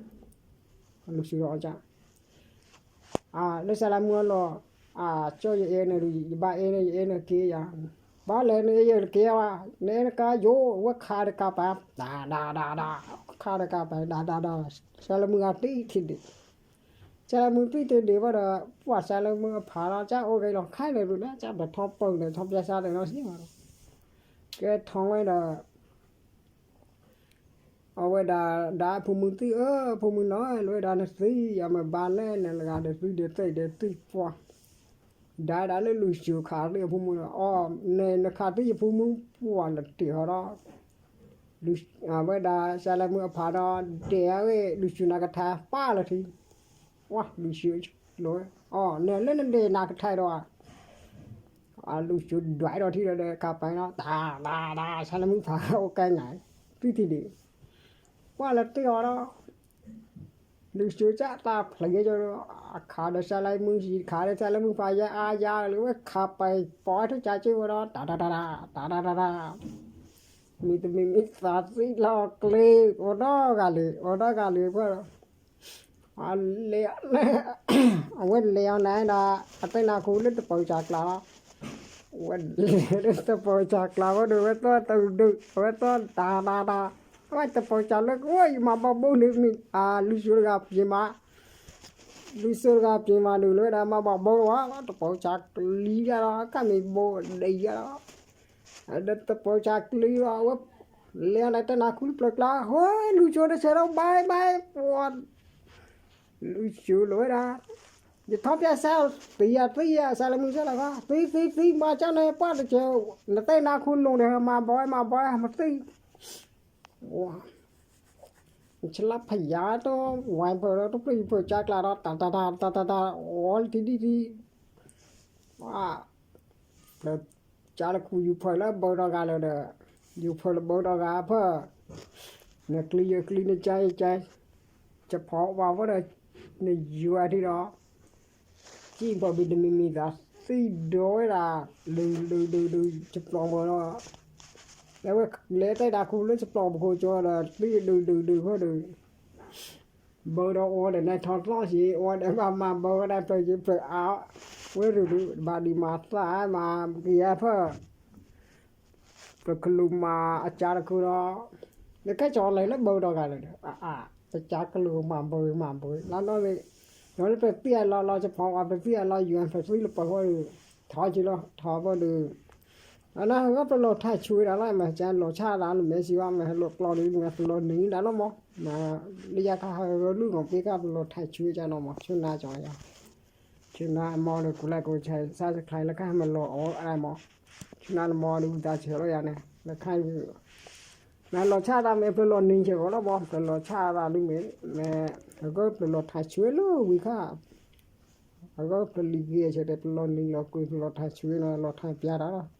လူၤစူၤဒီးအီၣ်ကၠါ လၢစၢ်လၢမုၢ်အလီၢ် ကၠီယအ့ၣ်နၤ ယဘၣ်အ့ၣ်နၤ ယအ့ၣ်နၤက့ၤဧါ ဘၣ်လဲၤန့ၣ်ယတကဲဘၣ်, န့ၣ်နကါယိ ဝဲခးတကးပၤ, ဒၣ်ဒၣ်ဒၣ်ဒၣ်, ခးတကးပၤ ဒၣ်ဒၣ်ဒၣ်, စဲလၢမုၢ်ဂၤတံၢ်ထံၣ်ဒံး, စဲလၢမုၢ်တံၢ်တဒံးဘၣ်ဒီး ပှၤစဲလၢမုၢ်အဖးဒီး ကအိၣ်က့ၤလီၤခါန့ၣ်ဒုး ကၢ်ပထီပၢၢ်န့ၣ် ထီပျဲစါန့ၣ်နီၤစံၣ်မးဒီး, ကဲထီဝဲဒီး အဝဲဒၣ် ဒၣ်ဖိမုၣ်သံၣ်ဧၢ, ဖိမုၣ်နီၤ လၢဝဲဒၣ်နသံၣ် ယမ့ၢ်ဘါလဲၣ် နလဂၤဒီးသံၣ်ဒီးသ့ၣ်ဒီးသံၣ်ပှၢ်, ဒၣ်ဒၣ်လၢလူၤစူၤခးသံၣ်အဖိမုၣ်ဒီး အီၤ နခးသံၣ်ယဖိမုၣ်ပှၢ်လၢတ့ၢ်ဟီဒီး အဝဲဒၣ်စဲလၢမုၢ်အဖးဒီး ဒဲးဝဲလူၤစူၤနၤကထါပၢ်လၢထံ, ဝါလူၤစူၤလိၤဝဲ အီၤ နလၢနဒဲးနၤကထါဒီး လူၤစူၤဒွးဒီးထံဒီး ကပၤနီၤ တၢ်တၢ်တၢ် ဆါလၢမုၢ်ဖးအိၣ်ကဲနၤ သံၣ်ထံၣ်ဒံး, ကွၢ်လၢတ့ၢ်အီၤဒီး လူၤစူၤကၢ်တၢ်ဖျဲးယဲၢ်ဒီး အခးဒီးဆါလၢမုၢ်ဆံး ခးဒီးဆါလၢမုၢ်ဖးယဲၢ်အါယါလၢဝဲခးပၤ ပိာ်ဝဲထူၣ်ကၢ်က့ၢ်ဝဲဒီး တၢ်တၢ်တၢ်တၢ် တၢ်တၢ်တၢ်တၢ် မံၤတမံၤမံၤသးသံလီၤကျ့ အိၣ်ဒီဂၤလံ အိၣ်ဒီဂၤလံဖဲ လဲၤ အဝဲလဲၤအီၤန့ၣ်ဒီး အတၢ်နါခူလၢတပီၤစၢ်ကျါလီၤ, ဝဲလဲၤလၢတပီၤစၢ်ကျါဝဲဒီး ဝဲသီၣ်တဒုး ဝဲသီၣ်တၢ်တၢ်တၢ် အဝဲတပီၤစၢ်လၢကဝဲယမၤဘီဘိန့ၣ်မံၤ လူၤစိတဂၤပျံၤမး လူၤစိတဂၤပျံၤမးဒုးလၢဝဲဒၣ်မၤဘီဘိလီၤ တပီၤစၢ်ကလံၤဒၣ်လီၤ ကၢ်မ့ၢ်ဘိဒံးယါလီၤ ဒီးတပီၤစၢ်ကလံၤလီၤ အဝဲ လဲၤအီၤန့ၣ်တၢ်နါခူတဖျၢၣ်ကျါ ဟိ လူၤစိတဆဲးဒီး bye bye ပှၤ လူၤစိလီၤဝဲဒၣ် ယထီၣ်ပျဲစဲ သံယၤသံယၤ စဲလၢမုၢ်စဲလီၤခီ သံသံသံ မၤကၢ်န့ၣ် ပှၢ်တကဲ နတၢ်နါခူလိၤန့ၣ် မၤဘီမၤဘီမၤသံ ဆလါဖယါတဝဲဖၢၣ်ဒီး တဖျၢၣ်ယဖၢၣ်ကၢ်ကျါဒီး တၢ်တၢ်တၢ်တၢ်တၢ်တၢ် အီလၢထံဒံထံ ကၢ်လၢခူယူၤဖၢၣ်လၢဘၢဒီဂၤလၢဒီး ယူၤဖၢၣ်လၢဘၢဒီဂၤဖၢၣ် နကျံယကျံနကၢယကၢ ယဖီဝါဝဲဒီး နယူၤအထံဒီး စံၣ်ပှၤဘုတမံၤမံၤသး သံၣ်ဒိဝဲဒၣ် ဒုးဒုးဒုးဒုး ယပျီၢ်မၢဒီး လဲၤဝဲလဲၤတၢ်နါခူလၢယပျီၢ်ပခိၣ်ကၠီဒီး သံၣ်ဒုးဒုးဒုးဃီဒီး ဘၢဒီးအီၤဒီး နထီၣ်သီၣ်စ့ၢ် အီၤဒီးဘၣ်မၤဘၢဝဲဒၣ်ဖျၢၣ်ယဖျၢၣ်အါ ဝဲရူၤရူၤ ဘၣ်ဒုးမၤသၣ်မၤကယၤဖၢၣ် ပကလူးမၤအကၢတခိၣ်ဒီး နကဲကၠီၤလဲၤလၢဘၢဒီဂၤလၢာ်ဒီး အအါ ပကၢကလူးမၤဘၢမၤဘၢ လါနီၣ်မ့ၢ် ဒီးလၢပသံၣ်အလီၢ်လီၤ ယဖီဝါပသံၣ်အလီၢ် ယူၤအပသံၣ်လၢပှၤဃီဒီး ထီက့ၤလီၤ ထီဘၣ်ဒီး အနဟဲဂီၢ်ပလီၢ်ထါဆူဝဲဒၣ်လီၤ မ့ၢ်ကဲလီၤဆၣ်သးလၢမဲာ်စံးဝဲ မ့ၢ်ဟဲလီၤကျီဒီး မ့ၢ်ပလီၢ်နံၤဒၣ်လီၤမး မ့ၢ်လၢယၤခါဟဲဂီၢ်လုၢ်ဂီၢ်ပ့ကၢ်ပလီၢ်ထါဆူဝဲကၢ်နီၤမး ဆူနါကၠီၤယၤ ဆူနါအမီဒီး ကူလဲကိးဆဲး subscribe လၢကဟဲမ့ၢ်လီၤအီၤအါမး ဆူနါနမီဒီး ဝံသးစဲးလီၤယၤန့ၣ် လၢခါ နလီၤဆၣ်သးမ့ၢ်ပလီၢ်နံၤဆဲးဂီၤလီၤမး ပလီၢ်ဆၣ်သးဒ်မ့ၢ် မ့ၢ် အဂီၢ်ပလီၢ်ထါဆူဝဲလၢဝံၤခါ အဂီၢ်ပလံၤဂ့ၤဆဲးဒီး ပလီၢ်နံၤလီၤကွံာ် ပလီၢ်ထါဆူဝဲနီၤ လီၤထါပျါတၢ်လီၤ